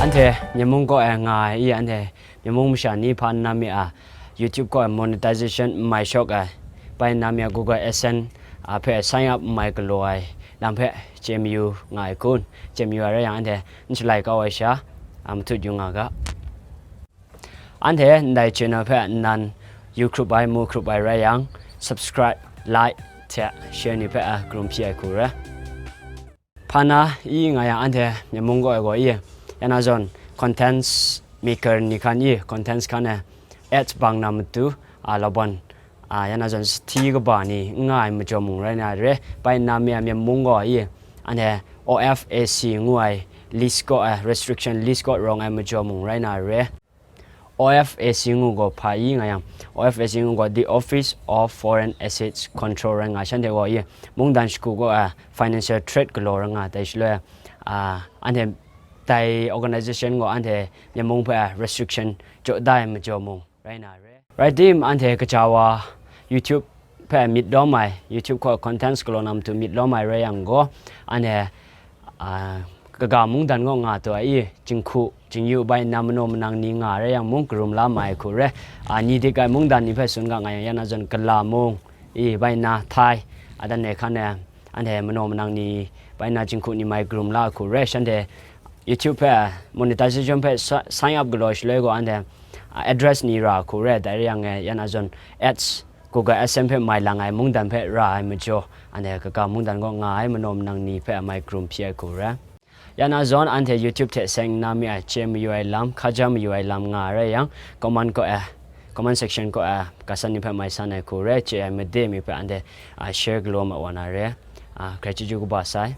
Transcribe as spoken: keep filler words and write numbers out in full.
Anhte Myen mung kaw e nga ai i, anhte Myen mung masha ni hpa n na mi a, YouTube kaw e monetization n mai shawk ai, bai n na mi a Google AdSense a hpe sign up n mai galaw ai lam hpe chye mayu nga ai kun? Chye mayu ai rai yang, anhte n shalai kau ai sha, a, matut yu nga ga. Anhte ndai channel hpe nnan yu hkrup ai, mu hkrup ai rai yang, subscribe, like, hte share ni hpe a karum hpyi ai hku re. Hpa na i nga yang, anhte Myen mung kaw e gaw i, ya na zawn contents maker ni hkan i, contents hkan e ads bang na matu, a, laban, a, ya na zawn sahti kaba ni n nga ai majaw mung rai na re, bai n na mi a Myen mung kaw i, anhte O F A C ngu ai list kaw, a, restriction list kaw rawng ai majaw mung rai na re. O F A C ngu gaw hpa i nga yang, O F A C ngu gaw The Office of Foreign Assets Control rai nga, shanhte gaw i mungdan shagu gaw, a, financial threat galaw rai nga, dai shaloi, a, anhte dai organization gaw anhte Myen mung hpe, a, restriction jaw da ai majaw mung rai na re. Rai tim, anhte kaja wa YouTube hpe myit lawm ai, YouTube hkaw contents galaw na matu myit lawm ai rai yang gaw, anhte, a, kaga mungdan gaw nga taw ai i, jinghku, jingyu bai n na manaw manang ni nga rai yang mung karum la ma ai hku re. A, ni dik ai mungdan ni hpe tsun ga nga yang, ya na zawn Kala mung i, bai n na Thai, a, dan e hkan e, anhte manaw manang ni bai n na jinghku ni mai karum la ai hku re. Shanhte YouTube hpe monetization hpe sa-, sign up galaw shaloi gaw, anhte, a, address ni ra ai hku re. Dai rai yang e, ya na zawn ads, Google AdSense hpe mai lang ai mungdan hpe ra ai majaw, anhte kaga mungdan gaw nga ai manaw manang ni hpe a mai karum hpyi ai hku re. Ya na zawn, anhte YouTube hte seng n na mi ai chye mayu ai lam, hkaja mayu ai lam nga rai yang, comment kaw e, comment section kaw e, ga san ni hpe mai san ai hku re, chye ai made mi hpe anhte, a, share galaw ma wa na re. A, grai chyeju kaba sai.